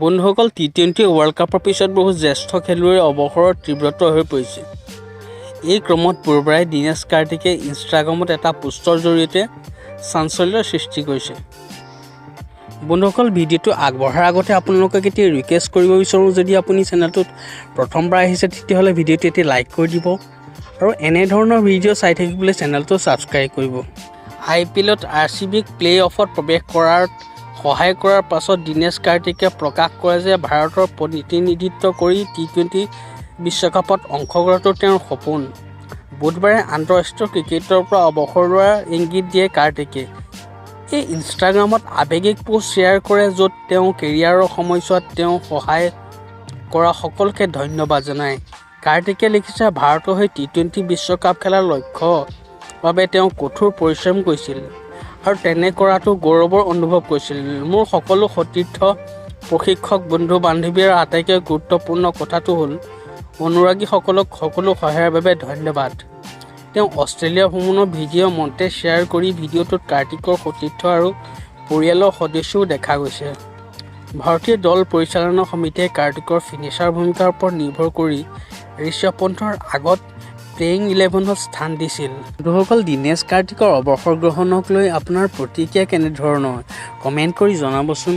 বন্ধুসকল, টি-20 ৱৰ্ল্ড কাপৰ পিছত বহু জ্যেষ্ঠ খেলুৱৈৰ অৱসৰৰ তীব্ৰতৰ হৈ পৰিছে। এই ক্ৰমত বুধবাৰে দীনেশ কাৰ্তিকে ইনষ্টাগ্ৰামত এটা পোষ্টৰ জৰিয়তে চাঞ্চল্যৰ সৃষ্টি কৰিছে। বন্ধুসকল, ভিডিঅ'টো আগবঢ়াৰ আগতে আপোনালোকক এটি ৰিকুৱেষ্ট কৰিব বিচাৰোঁ, যদি আপুনি চেনেলটোত প্ৰথমবাৰ আহিছে, তেতিয়াহ'লে ভিডিঅ'টো এটি লাইক কৰি দিব আৰু এনেধৰণৰ ভিডিঅ' চাই থাকিবলৈ চেনেলটো ছাবস্ক্ৰাইব কৰিব। আই পি এলত আৰ চি বিক প্লে অফত প্ৰৱেশ কৰাত সহায় কৰাৰ পাছত দীনেশ কাৰ্তিকে প্ৰকাশ কৰে যে ভাৰতৰ প্ৰতিনিধিত্ব কৰি টি-20 বিশ্বকাপত অংশ লোৱাটো তেওঁৰ সপোন। বুধবাৰে আন্তঃৰাষ্ট্ৰীয় ক্ৰিকেটৰ পৰা অৱসৰ লোৱাৰ ইংগিত দিয়ে কাৰ্তিকে। এই ইনষ্টাগ্ৰামত আৱেগিক পোষ্ট শ্বেয়াৰ কৰে, য'ত তেওঁ কেৰিয়াৰৰ সময়ছোৱাত তেওঁক সহায় কৰা সকলোকে ধন্যবাদ জনায়। কাৰ্তিকে লিখিছে, ভাৰতৰ হৈ টি-20 বিশ্বকাপ খেলাৰ লক্ষ্যৰ বাবে তেওঁ কঠোৰ পৰিশ্ৰম কৰিছিল আৰু তেনে কৰাটো গৌৰৱৰ অনুভৱ কৰিছিল। মোৰ সকলো সতীৰ্থ, প্ৰশিক্ষক, বন্ধু-বান্ধৱী আৰু আটাইতকৈ গুৰুত্বপূৰ্ণ কথাটো হ'ল অনুৰাগীসকলক সকলো সহায়ৰ বাবে ধন্যবাদ। তেওঁ অষ্ট্ৰেলিয়া ভ্ৰমণৰ ভিডিঅ' মণ্টেজ শ্বেয়াৰ কৰি ভিডিঅ'টোত কাৰ্তিকৰ সতীৰ্থ আৰু পৰিয়ালৰ সদস্যও দেখা গৈছে। ভাৰতীয় দল পৰিচালনা সমিতিয়ে কাৰ্তিকৰ ফিনিশ্বাৰ ভূমিকাৰ ওপৰত নিৰ্ভৰ কৰি ঋষভ পন্থৰ আগত প্লেয়িং ইলেভেনত স্থান দিছিল। বন্ধুসকল, দীনেশ কাৰ্তিকৰ অৱসৰ গ্ৰহণক লৈ আপোনাৰ প্ৰতিক্ৰিয়া কেনেধৰণৰ, কমেণ্ট কৰি জনাবচোন।